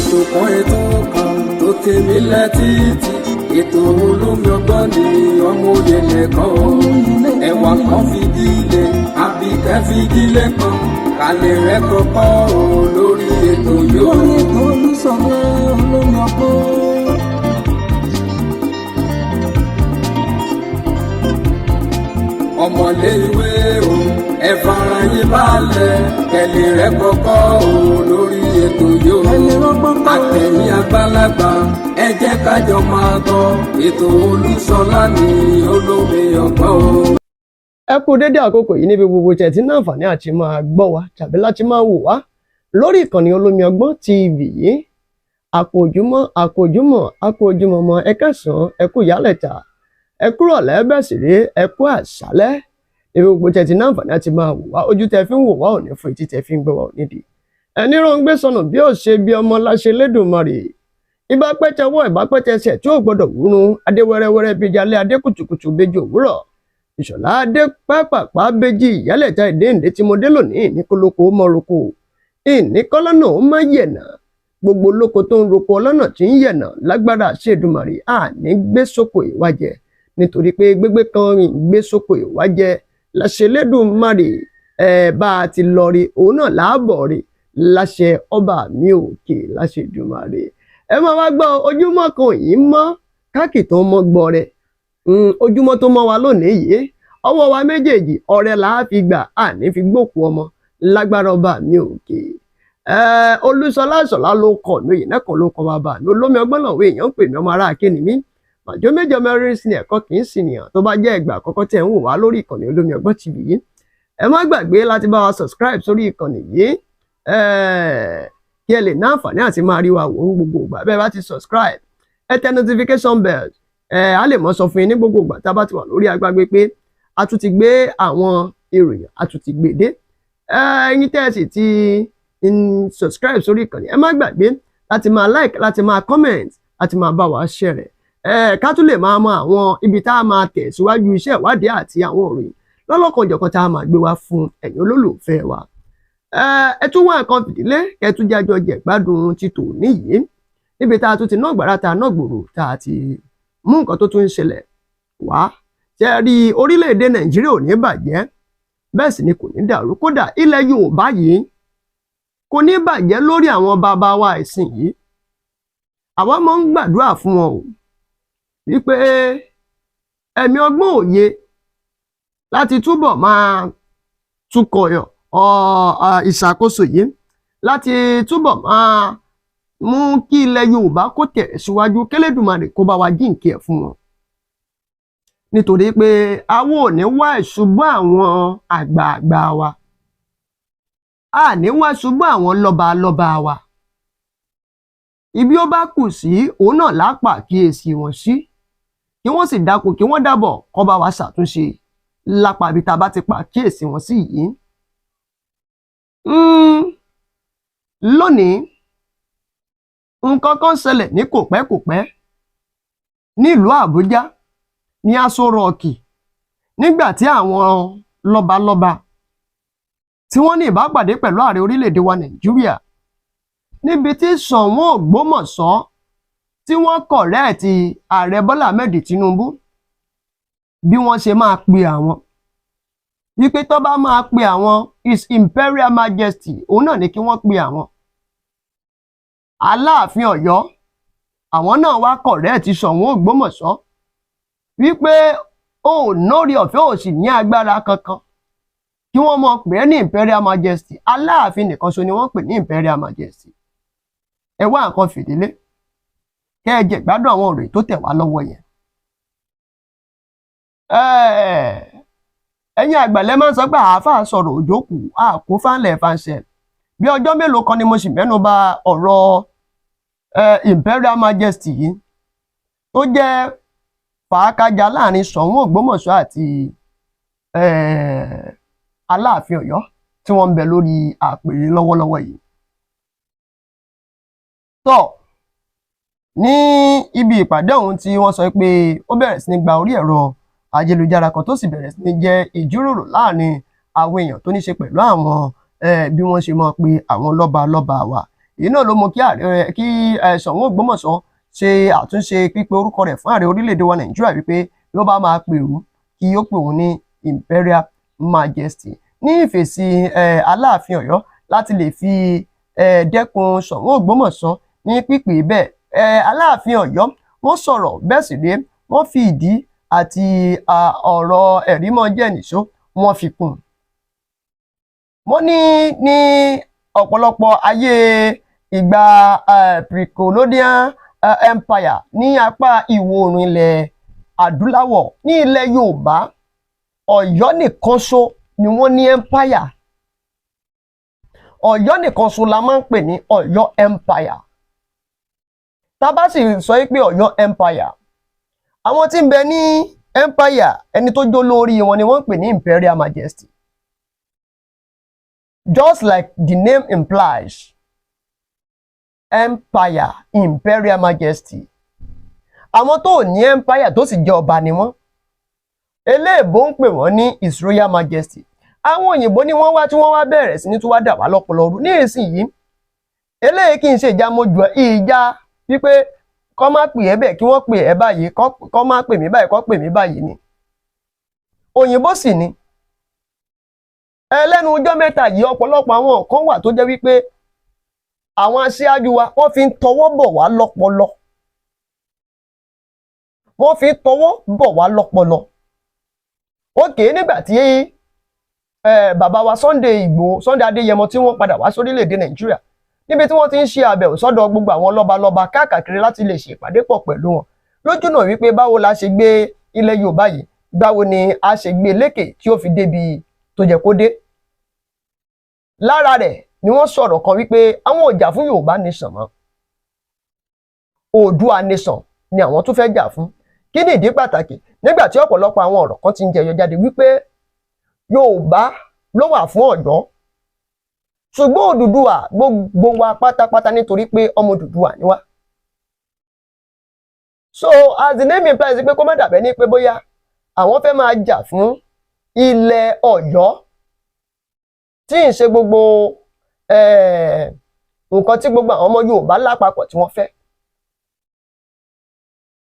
Ètò kan, ètò kan tó tèmi létí, ètò Olómi Ọgbọ́n ni. Ọmọ òye lẹ́kọ̀ọ́, ẹwà kan fìdílé àbíkẹ́ fìdílé kan kálẹ̀ rẹ̀ kọ́kọ́ o lórí ètò yóò. Lórí ètò Olúṣọlá Olómi Ọgbọ́n. Ọmọlé ìwé o, ẹ fara yín balẹ̀, kẹlẹ̀ rẹ̀ kọ́kọ́ o lórí ètò yóò. Ẹ lè rọ́gbọ́n kọ́. Àtẹ̀yìn àgbàlagbà, ẹ jẹ́ kájọ máa gbọ́ ètò Olúṣọlá ní Olómi Ọgbọ́n o. Ẹ kú dédé àkókò yìí níbi gbogbo tẹ̀ tí náà àǹfààní àti máa gbọ́ wa tàbí láti máa wò wá lórí ìkànnì Olómi Ọgbọ́n TV yìí. Àkójúmọ́, àkójúmọ́, àkójúmọ́ mọ́. Ẹ káàsán, ẹ kú ìyálẹ̀ta, ẹ kúrọ̀lẹ́, bẹ́ẹ̀ sì rí ẹ kú àṣálẹ́ níbi gbogbo tẹ̀ tí náà àǹfààní àti máa wò wá. Ojú tẹ fi ń wò wá ò ní fún, etí tẹ fi ń gbọ́ wá ò nídìí ẹni rán gbé sọnù bí ó ṣe bí ọmọ láṣẹ Lédùmarè. Ìbá pẹ́tẹ wọ́, ìbá pẹ́tẹ ẹsẹ̀ tí ò gbọ́dọ̀ wúrun adé wẹ́rẹ́wẹ́rẹ́ bíjalẹ́ adé kùtùkùtù bẹjọ òwúrọ̀ ìṣọ̀lá adé pápápá bẹjì ìyálẹ̀ta ìdéǹdé tí mo dé lónìí ní kólókó mọ́roko ìní kọ́lọ́nà ó má yẹ̀nà. Gbogbo lóko tó ń roko ọlọ́nà tí ń yẹ̀nà, lágbára ṣèdùmarè, àní gbé sóko ìwájẹ, nítorí pé gbégbé kan rìn gbé sóko ìwájẹ láṣẹ Lédùmarè. Ẹ bá a ti lọ rí òun náà láàbọ̀ rí láṣẹ ọba mi òkè, láṣẹ Èdùmàrè. Ẹ máa wá gbọ́, ojúmọ́ kan yìí mọ́ káàkì tó mọ́ gbọ́ rẹ̀. Ojúmọ́ tó mọ́ wa lónìí yìí, ọwọ́ wa méjèèjì ọrẹ là á fi gbà, àní fi gbòkú ọmọ lágbára ọba mi òkè. Olúṣọlá Ìṣọ̀lá ló kọ mi, òye náà kan ló kọ bàbá mi. Olómi Ọgbọ́n làwọn èèyàn ń pè mí. Ọmọ ará akéènì mi màjọ méjọ mẹ́rin sí ẹ̀kọ́ kì í sì nìyàn. Tó bá jẹ́ ìgbà àkọ́kọ́ tí ẹ̀ ń wò wá lórí ìkànnì Olómi Ọgbọ́n TV yìí, ẹ má gbàgbé láti bá wa subscribe sórí ìkànnì yìí, kí ẹ lè ní àǹfààní àti máa rí wa wò ó gbogbo ìgbà. Bẹ́ẹ̀ bá ti subscribe, ẹ tẹ notification bell, ẹ á lè mọ́ sọ fún yín ní gbogbo ìgbà tá a bá ti wà lórí agbágbé pé a tún ti gbé àwọn ìròyìn, a tún ti gbé dé. Ẹ̀yin tẹ́ ẹ sì ti subscribe sórí ìkànnì, ẹ má gbàgbé láti máa like, láti máa comment, láti máa bá wa share rẹ̀, ká tún lè máa mọ àwọn ibi tá a máa tẹ̀ síwájú iṣẹ́ ìwádìí àti àwọn ìròyìn lọ́lọ́kan-ò-jọ̀kan tá a máa gbé wá fún ẹ̀yin olólùfẹ́ wa. Ẹ tún wá nǹkan fìdílé, kẹ tún jájọ jẹ gbádùn ti tòní yìí, níbi tá a tún ti ná gbàrà tá a ná gbòòrò, tá a ti mú nǹkan tó tún ń ṣẹlẹ̀ wá. Ṣe rí, orílẹ̀-èdè Nàìjíríà ò ní bàjẹ́, bẹ́ẹ̀ sì ni kò ní dàrú. Kódà ilẹ̀ Yorùbá yìí kò ní bàjẹ́ lórí àwọn bàbá wa ìsìn yìí. Àwa máa ń gbàdúrà fún wọn o, wípé ẹ̀mí ọgbọ́n òye láti túbọ̀ máa tukọ̀ ìṣàkóso yìí, láti túbọ̀ máa mú kí ilẹ̀ Yorùbá kó tẹ̀ síwájú, kélédùmarè kó bá wa jíǹkí ẹ̀ fún wọn, nítorí pé àwọn ò ní wá ìṣubú àwọn àgbààgbà wa, a ní wá ṣubú àwọn lọ́balọ́ba wa. Ibi ó bá kù sí, òun náà lápà kíyèsí wọn sí, kí wọ́n sì dákun, kí wọ́n dábọ̀ kó bá wa ṣàtúnṣe lápá ibi tá a bá ti pa kíyèsí wọn sí yìí. Lónìí, nǹkan kan ṣẹlẹ̀ ní kò pẹ́ kò pẹ́ nílùú Àbújá ní Aso Rock, nígbà tí àwọn lọ́balọ́ba tí wọ́n ní ìbápàdé pẹ̀lú ààrẹ orílẹ̀-èdè wa Nàìjíríà, níbi tí Ṣọ̀ún Ògbómọ̀ṣọ́ tí wọ́n correct ààrẹ Bọ́lá Ahmed Tinubu bí wọ́n ṣe máa pe àwọn, wípé tó bá máa pe àwọn, His Imperial Majesty òun náà ní kí wọ́n pe àwọn. Aláàfin Ọ̀yọ́, àwọn náà wá correct Ṣọ̀ún Ògbómọ̀ṣọ́ wípé ó nórí ọ̀fẹ́, ò sì ní agbára kankan kí wọ́n mọ̀ pé ní Imperial Majesty. Aláàfin nìkan ṣo ni wọ́n pè ní Imperial Majesty. Ẹ wá nǹkan fìdílé, kẹ́ ẹ jẹ gbádùn àwọn ọ̀rọ̀ tó tẹ̀ wá lọ́wọ́ yẹn. Ẹ̀yin àgbàlẹ̀ máa ń sọ pé àáfàá sọ̀rọ̀ òjò kù àkó fáńlẹ̀ fáńṣẹ̀. Bí ọjọ́ mélòó kan ni mo sì mẹ́nu bà ọ̀rọ̀ Imperial Majesty yìí tó jẹ́ fàákájà láàrin Ṣọ̀ún Ògbómọ̀ṣọ́ àti Aláàfin Ọ̀yọ́ tí wọ́n ń bẹ lórí àpèrè lọ́wọ́lọ́wọ́ yìí. Tọ́ ní ibi ìpàdé ọ̀hún tí wọ́n sọ pé ó bẹ̀rẹ̀ sí ní gba orí ẹ̀rọ ayélujára kan, tó sì bẹ̀rẹ̀ sí ní jẹ́ ìjíròrò láàrin àwọn èèyàn, tó ní ṣe pẹ̀lú àwọn bí wọ́n ṣe máa pe àwọn lọ́balọ́ba wa. Èyí náà ló mú kí ààrẹ, kí Ṣọ̀ún Ògbómọ̀ṣọ́ ṣe àtúnṣe pípe orúkọ rẹ̀ fún ààrẹ orílẹ̀-èdè wa Nàìjíríà wípé ló bá máa pè òun, kí ó pè òun ní Imperial Majesty. Ní ìfèsì Aláàfin Ọ̀yọ́ láti lè fi dẹ́kun Ṣọ̀ún Ògbómọ̀ṣọ́ ní pípè bẹ́ẹ̀, Aláàfin Ọ̀yọ́ wọ́n sọ̀rọ̀ bẹ́ẹ̀ sì rèé, wọ́n fi ìdí àti ọ̀rọ̀ ẹ̀rí mọ́ jẹ́ nìṣó wọ́n fi kún un. Wọ́n ní ọ̀pọ̀lọpọ̀ ayé ìgbà pre-colonial empire ní apá ìwọ̀ oòrùn ilẹ̀ adúláwọ̀, ní ilẹ̀ Yorùbá, Ọ̀yọ́ nìkan ṣo ni wọ́n ní empire. Ọ̀yọ́ nìkan ṣo la máa ń pè ní Ọ̀yọ́ Empire. Tá a bá sì sọ pé Ọ̀yọ́ Empire, àwọn tí ń bẹ ní empire, ẹni tó jó lórí wọn ni wọ́n ń pè ní Imperial Majesty. Just like the name implies, empire, Imperial Majesty. Àwọn tó ní empire tó sì jẹ́ ọba ni wọ́n, eléèbó ń pè wọ́n ní His Royal Majesty. Àwọn òyìnbó ni wọ́n wá tí wọ́n wá bẹ̀rẹ̀ sí ní tí wá dà wá lọ́pọlọ rú ní ìsinyìí. Eléyìí kì í ṣe ìjà mojú ẹ, ìjà wípé kọ́ má pè ẹ́ bẹ́ẹ̀, kí wọ́n pè ẹ́ báyìí, kọ́ má pè mí báyìí, kọ́ pè mí báyìí ni. Òyìnbó sì ni ẹlẹ́nu ọjọ́ mẹ́ta yìí. Ọ̀pọ̀lọpọ̀ àwọn kan wà tó jẹ́ wípé àwọn aṣáájú wa, wọ́n fi ń tọwọ́ bọ̀ wá lọ́pọlọ, wọ́n fi ń tọwọ́ bọ̀ wá lọ́pọlọ. Ókè, nígbà tí bàbá wa Sunday Ìgbòho, Sunday Adéyẹmọ, tí wọ́n padà wá sórílẹ̀-èdè Nàìjíríà, níbi tí wọ́n ti ń ṣe àbẹ̀wò sọ́dọ̀ gbogbo àwọn lọ́balọ́ba káàkiri láti lè ṣe ìpàdé pọ̀ pẹ̀lú wọn lójúnà wípé báwo la ṣe gbé ilẹ̀ Yorùbá yìí, báwo ni a ṣe gbé lékè tí ó fi débi tó jẹ́ kó dé. Lára rẹ̀ ni wọ́n sọ̀rọ̀ kan wípé àwọn ò jà fún Yorùbá nation mọ́, Oòduà nation ni àwọn tún fẹ́ jà fún. Kí ni ìdí pàtàkì? Nígbà tí ọ̀pọ̀lọpọ̀ àwọn ọ̀rọ̀ kan ti ń jẹyọ jáde wípé Yorùbá ló wà fún Ọ̀yọ́, ṣùgbọ́n Odùduwà, gbogbo wa pátápátá, nítorí pé ọmọ Odùduwà ni wá. So as the name implies, pé kó má dàbẹ́ ní pé bóyá àwọn fẹ́ máa jà fún ilẹ̀ Ọ̀yọ́, tí ń ṣe gbogbo nǹkan tí gbogbo àwọn ọmọ Yorùbá lápapọ̀ tí wọ́n fẹ́.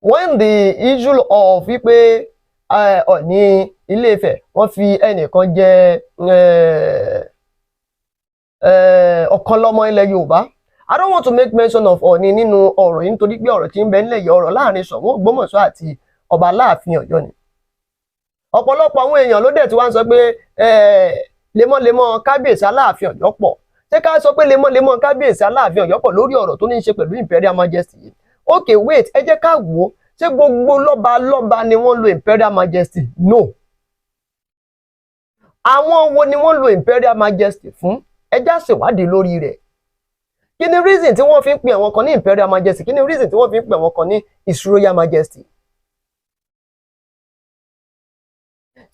When the issue of wípé Ọọ̀ni Ilé-Ifẹ̀, wọ́n fi ẹnìkan jẹ ọ̀kan lọ́mọ ilẹ̀ Yorùbá. I don't want to make mention of Ọọ̀ni nínú ọ̀rọ̀ yìí, nítorí pé ọ̀rọ̀ tí ń bẹ nílẹ̀ yìí, ọ̀rọ̀ láàrin Ṣọ̀ún Ògbómọ̀ṣọ́ àti ọba Aláàfin Ọ̀yọ́ ni. Ọ̀pọ̀lọpọ̀ àwọn èèyàn ló dẹ̀ tí wọ́n ń sọ pé lemọ́lemọ́ kábíyèsí Aláàfin Ọ̀yọ́ pọ̀. Ṣé ká sọ pé lemọ́lemọ́ kábíyèsí Aláàfin Ọ̀yọ́ pọ̀ lórí ọ̀rọ̀ tó ní í ṣe pẹ̀lú Imperial Majesty yìí? Okay, wait, ẹ jẹ́ ká wò ó. Ṣé gbogbo lọ́ba lọ́ba ni wọ́n lo Imperial Majesty? No. Àwọn wo ni wọ́n lo Imperial Majesty fún? Ẹ já ṣèwádìí lórí rẹ̀. Kí ni reason tí wọ́n fi ń pè àwọn kan ní Imperial Majesty? Kí ni reason tí wọ́n fi ń pè àwọn kan ní His Royal Majesty?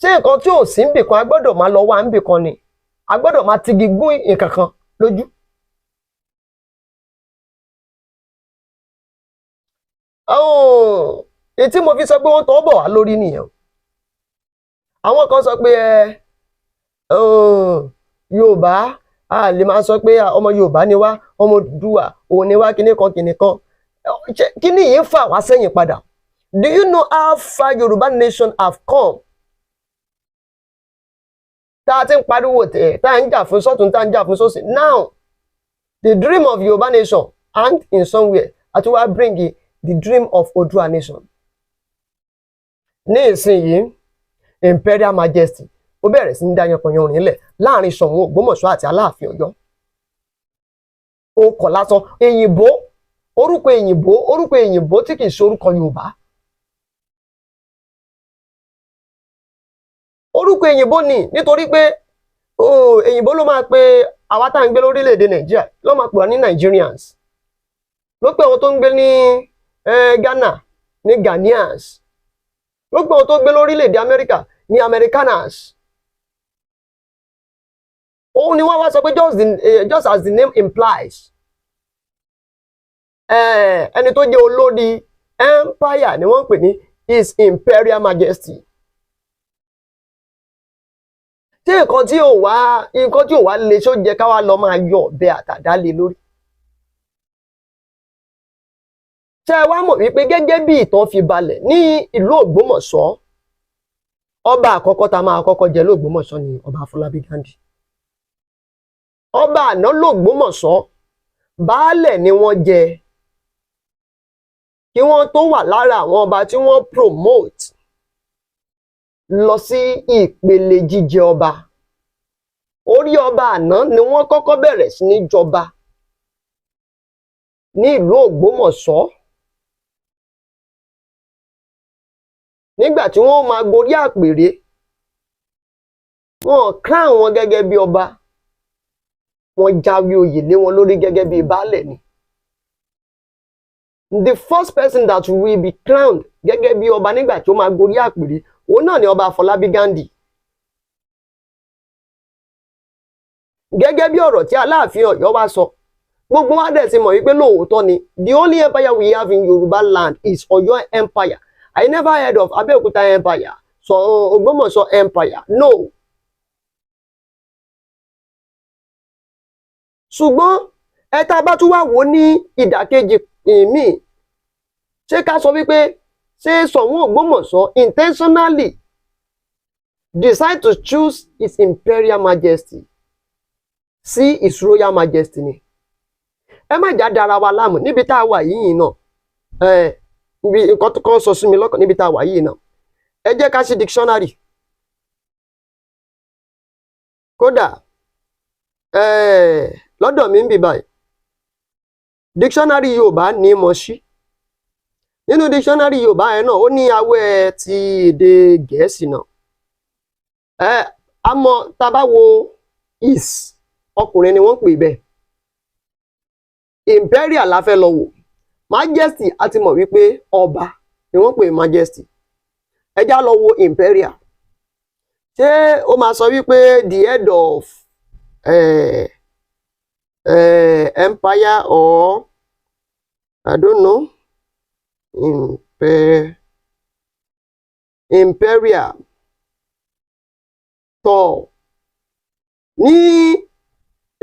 Ṣé nǹkan tí ò sí níbì kan, a gbọ́dọ̀ máa lọ wá níbì kan ni? A gbọ́dọ̀ máa tigi gún nǹkan kan lójú? Èyí tí mo fi sọ pé wọ́n tọ́ bọ̀ wá lórí nìyẹn. Àwọn kan sọ pé ẹ Yorùbá, a lè máa sọ pé ọmọ Yorùbá ni wá, ọmọ Odùduwà òun ni wá, kíní kan kíní kan. Kíní yìí ń fà wá sẹ́yìn padà. Do you know how far Yorùbá nation have come? Tá a ti ń pariwo tẹ̀, tá a ń jà fún sọ́tún, tá a ń jà fún sósì. Now the dream of Yorùbá nation and in somewhere àti wá bring the dream of Oòduà nation. Ní ìsinyìí, Imperial Majesty ó bẹ̀rẹ̀ sí ní dá yanpanyanrin lẹ̀ láàrin Ṣọ̀ún Ògbómọ̀ṣọ́ àti Aláàfin Ọ̀yọ́. Ó kọ̀ lásán, èyìnbó, orúkọ èyìnbó, orúkọ èyìnbó tí kì í ṣe orúkọ Yorùbá. Orúkọ èyìnbó ni, nítorí pé èyìnbó ló máa pe àwa tá à ń gbé lórílẹ̀‐èdè Nàìjíríà, ló máa pè wá ní Nigerians, ló pé àwọn tó ń gbé ní Ghana ní Ghanaians, ló pé àwọn tó ń gbé lórílẹ̀‐èdè Amẹ́ríkà ní Americaners. Òun ni wọ́n wá sọ pé just as the name implies, ẹni tó jẹ́ olórí empire ni wọ́n ń pè ní His Imperial Majesty. Tí nǹkan tí ò wá, nǹkan tí ò wá lè ṣó jẹ ká wá lọ máa yọ ọ̀bẹ àtàdá lé lórí. Ṣé ẹ wá mọ̀ wípé gẹ́gẹ́ bí ìtàn fi balẹ̀ ní ìlú Ògbómọ̀ṣọ́, ọba àkọ́kọ́ tá a máa kọ́kọ́ jẹ lÓgbómọ̀ṣọ́ ni ọba Afọlábí Ghandi. Ọba àná lÓgbómọ̀ṣọ́, baálẹ̀ ni wọ́n jẹ kí wọ́n tó wà lára àwọn ọba tí wọ́n promote lọ sí ìpele jíjẹ ọba. Orí ọba àná ni wọ́n kọ́kọ́ bẹ̀rẹ̀ sí ní jọba ní ìlú Ògbómọ̀ṣọ́. Nígbà tí wọ́n máa gorí àpèrè, wọn crown wọn gẹ́gẹ́ bí ọba, wọ́n jáwé oyè lé wọn lórí gẹ́gẹ́ bí baálẹ̀ ni. The first person that will be crowned gẹ́gẹ́ bí ọba nígbà tí ó máa gorí àpèrè, òun náà ni ọba Afọlábí Ghandi. Gẹ́gẹ́ bí ọ̀rọ̀ tí Aláàfin Ọ̀yọ́ wá sọ, gbogbo wa dẹ̀ ti mọ̀ wípé lóòótọ́ ni, the only empire we have in Yorùbá land is Ọ̀yọ́ Empire. I never heard of Abeokuta Empire, so Ògbómọ̀ṣọ́ Empire, no. Ṣùgbọ́n ẹ tá a bá tún wá wò ó ní ìdàkejì míì, ṣé ká sọ wípé ṣé Ṣọ̀ún Ògbómọ̀ṣọ́ intentionally decide to choose His Imperial Majesty sí His Royal Majesty ni? Ẹ má jà dára wa láàmú níbi tá a wà yìí náà. Ẹ ibi nǹkan tó kàn sọ sí mi lọ́kàn níbi tá a wà yìí náà, ẹ jẹ́ ká ṣí dictionary. Kódà lọ́dọ̀ mi ń bì báyìí, dictionary Yorùbá ní mo ṣí. Nínú dictionary Yorùbá yẹn náà, ó ní awẹ́ ti èdè Gẹ̀ẹ́sì náà. Ẹ àmọ́ tá a bá wo is, ọkùnrin ni wọ́n ń pè bẹ́ẹ̀. Imperial la fẹ́ lọ wò. Majesty, a ti mọ̀ wípé ọba ni wọ́n pè majesty. Ẹ já lọ wo imperial. Ṣé ó máa sọ wípé the head of empire or I don't know? Imperial tọ̀ ní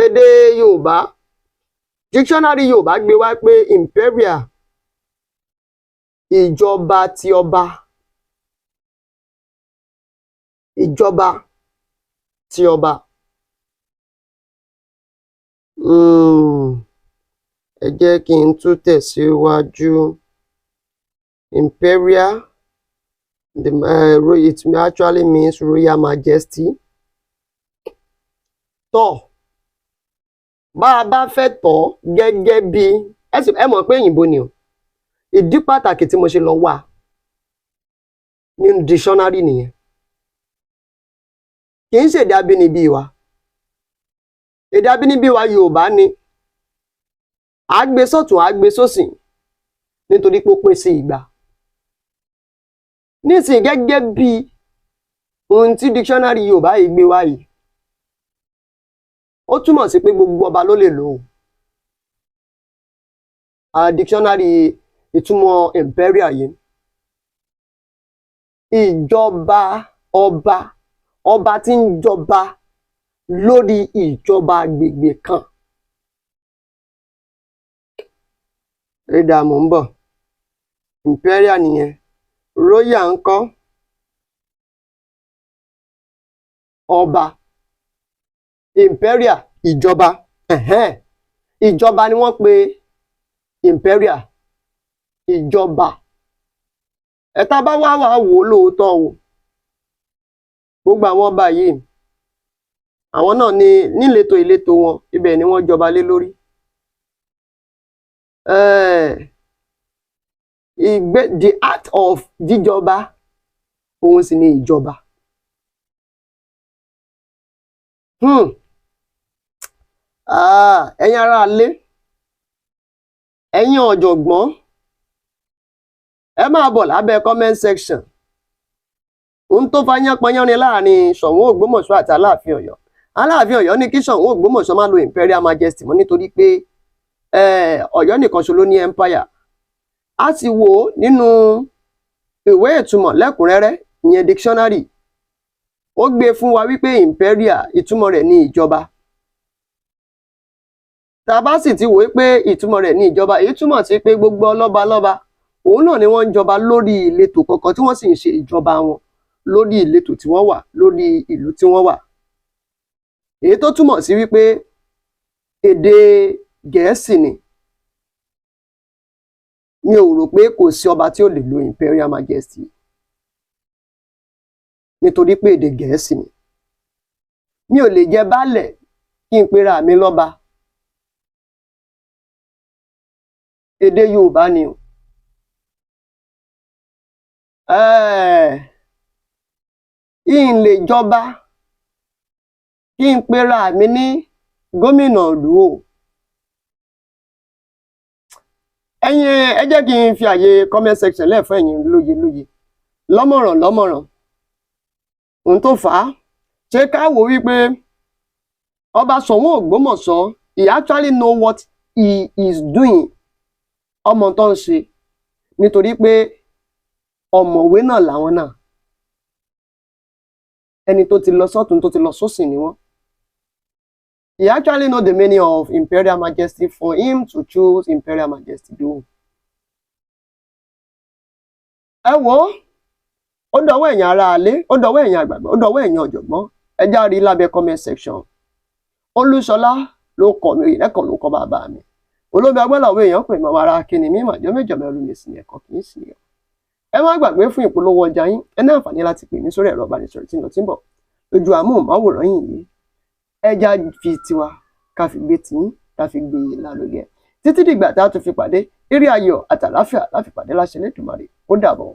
èdè Yorùbá, dictionary Yorùbá gbé wá pé imperial, ìjọba ti ọba, ìjọba ti ọba. Ẹ jẹ́ kí n tún tẹ̀síwájú. Imperial, it actually means royal majesty. Tọ̀ bá a bá fẹ́ tọ̀ gẹ́gẹ́ bí ẹ mọ̀ pé òyìnbó ni o. Ìdí pàtàkì tí mo ṣe lọ wà nínú dictionary nìyẹn. Kì í ṣèdè abínibí wa, èdè abínibí wa Yorùbá ni. À gbé sọ́tún, à gbé sósì, nítorí pé ó pín sí igba. Nísìnyí, gẹ́gẹ́ bí ohun tí dictionary Yorùbá yìí gbé wá yìí, ó túmọ̀ sí pé gbogbo ọba ló lè lò ó. Dictionary ìtumọ̀ imperial yìí, ìjọba ọba, ọba tí ń jọba lórí ìjọba agbègbè kan. Rédà, mò ń bọ̀. Imperial nìyẹn. Royal ńkọ́? Ọba. Imperial, ìjọba. Ẹ̀hẹ́n. Ìjọba ni wọ́n pe imperial, ìjọba. Ẹ̀ta bá wá wà wò ó lóòótọ́ o, gbogbo àwọn ọba yìí, àwọn náà ní níletò ìletò wọn, ibẹ̀ ni wọ́n jọba lé lórí. Ìgbé the act of jíjọba, òun sì ni ìjọba. Ah, ẹ̀yin ará ilé, ẹ̀yin ọ̀jọ̀gbọ́n, ẹ máa bọ̀ lábẹ́ comment section. Ohun tó fa yánpọnyánrin láàrin Ṣọ̀ún Ògbómọ̀ṣọ́ àti Aláàfin Ọ̀yọ́. Aláàfin Ọ̀yọ́ ní kí Ṣọ̀ún Ògbómọ̀ṣọ́ má lo Imperial Majesty mọ́, nítorí pé Ọ̀yọ́ nìkan ṣo ló ní empire. A sì wò ó nínú ìwé ìtumọ̀ lẹ́kùnrẹ́rẹ́, ìyẹn dictionary. Ó gbé fún wa wípé imperial, ìtumọ̀ rẹ̀ ní ìjọba. Tá a bá sì ti wòó pé ìtumọ̀ rẹ̀ ní ìjọba, èyí túmọ̀ sí pé gbogbo ọlọ́ba lọ́ba òun náà ni wọ́n ń jọba lórí ìletò kọ̀ọ̀kan, tí wọ́n sì ń ṣe ìjọba wọn lórí ìletò tí wọ́n wà, lórí ìlú tí wọ́n wà. Èyí tó túmọ̀ sí wípé èdè Gẹ̀ẹ́sì ni. Mi ò rò pé kò sí ọba tí ó lè lo Imperial Majesty, nítorí pé èdè Gẹ̀ẹ́sì ni. Mi ò lè jẹ baálẹ̀ kí n pera mi lọ́ba. Èdè Yorùbá ni o. N lè jọba kí n pera mi ní gómìnà ìlú o. Ẹ̀yin, ẹ jẹ́ kí n fi àyè comment section lẹ̀ fún ẹ̀yin lóye lóye, lọ́mọ̀ràn lọ́mọ̀ràn. Ohun tó fà á, ṣé ká wò wípé ọba Ṣọ̀ún Ògbómọ̀ṣọ́, he actually know what he is doing? Ọmọ tó ń ṣe, nítorí pé ọ̀mọ̀wé náà làwọn náà, ẹni tó ti lọ sọ́tún, tó ti lọ sósì ni wọ́n. He actually know the meaning of Imperial Majesty for him to choose Imperial Majesty though. Ẹ wo, ó dọwọ́ ẹ̀yin ará alé, ó dọwọ́ ẹ̀yin àgbààgbà, ó dọwọ́ ẹ̀yin ọ̀jọ̀gbọ́n. Ẹ já rí lábẹ́ comment section. Olúṣọlá ló kọ mi, ìlẹ́kọ̀ọ́ ló kọ́ bàbá mi. Olómi agbọ́làwọ̀ èèyàn pè mọ́ ara kíni mí màjọ méjọ mẹ́rin mi sì ní ẹ̀kọ́ kì í sì ní. Ẹ má gbàgbé, fún ìpolówó ọjà yín, ẹ ní àǹfààní láti pè mí sórí ẹ̀rọ ìbánisọ̀rọ̀ tí ń lọ tí ń bọ̀ lójú amóhùnmáwòrán yìí. Ẹ já fi tiwa ká fi gbé tiyín, ká fi gbé e lárugẹ. Títí dìgbà tá a tún fi pàdé, eré ayọ̀ àtàláfíà láfi pàdé láṣẹ Elédùmarè. Ó dàbọ̀.